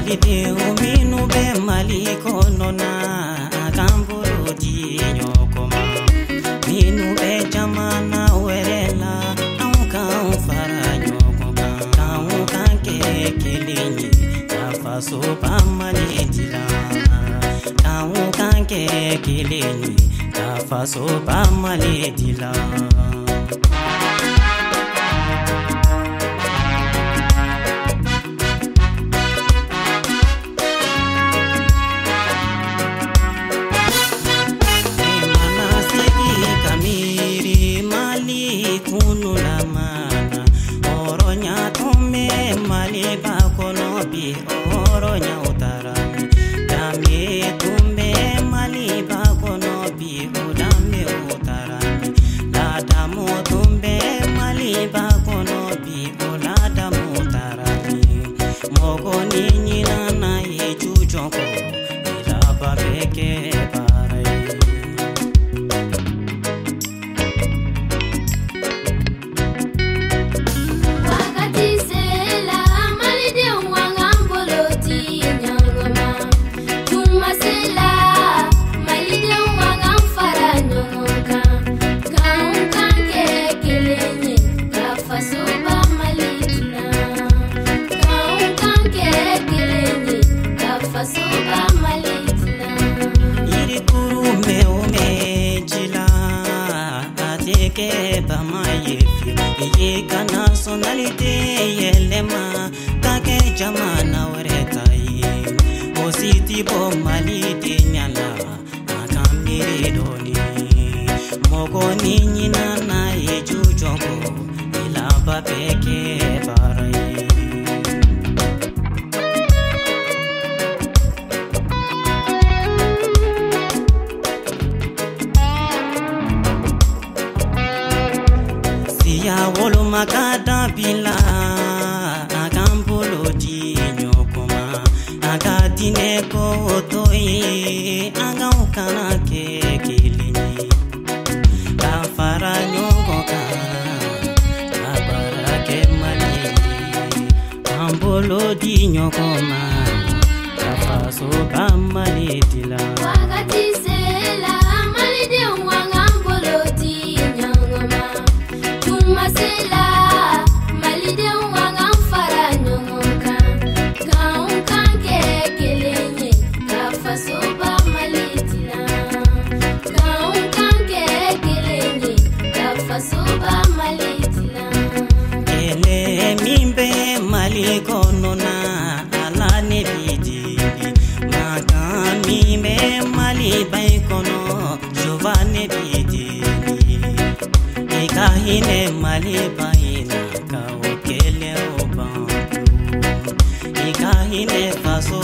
Malidenw minnu bɛ Mali kɔnɔ na, a k'an bolo di ɲɔgɔn ma. Minnu bɛ jamana wɛrɛ la, anw k'an fara ɲɔgɔn kan, k'anw kan kɛ kelen ye, ka fasoba Mali dilan. K'anw kan kɛ kelen ye, ka fasoba Mali dilan. Maliba kɔnɔ bi hɔrɔnya taara, danbe tun bɛ Maliba kɔnɔ bi o danbew taara, ladamu tun bɛ Maliba kɔnɔ bi o ladamu taara. Mɔgɔ ni ɲinana ye jujɔn kɔ, i laban bɛ kɛ baara ye. Wagati sera, Malidenw an k'an bolo di ɲɔgɔn ma. Tuma sera, Malidenw an k'an fara ɲɔgɔn kan, k'anw kan kɛ kelen ye, ka fasoba Mali dilan. K'anw kan kɛ kelen ye, ka fasoba Mali dilan. Yirikuru mɛn o mɛn ji la, a tɛ kɛ bama ye fiyewu. I ye ka nationalité yɛlɛma ka kɛ jamana wɛrɛ ta ye, o si ti bɔ Malidenya la, a k'an miiri dɔɔni. Mɔgɔ ni ɲinana ye jujɔn kɔ, i laban bɛ kɛ baara ye. Siya woloma ka dabila, a k'an bolo di ɲɔgɔn ma, a ka diinɛ ko to ye, an k'anw kana kɛ kelen ye, ka fara ɲɔgɔn kan, ka baara kɛ Mali ye, k'an bolo di ɲɔgɔn ma, ka fasoba Mali dilan. Wagati sera, Malidenw an k'an bolo di ɲɔgɔn ma. Tuma sera, Malidenw an k'an fara ɲɔgɔn kan, k'anw kan kɛ kelen ye, ka fasoba Mali dilan. K'anw kan kɛ kelen ye, ka fasoba Mali dilan. Kɛlɛ min bɛ Mali kɔnɔ na, Ala ne b'i deli. Mankan min bɛ Maliba in kɔnɔ, Jehova ne b'i deli. I ka hinɛ Maliba in na, ka o kɛlɛw ban pewu. I ka hinɛ faso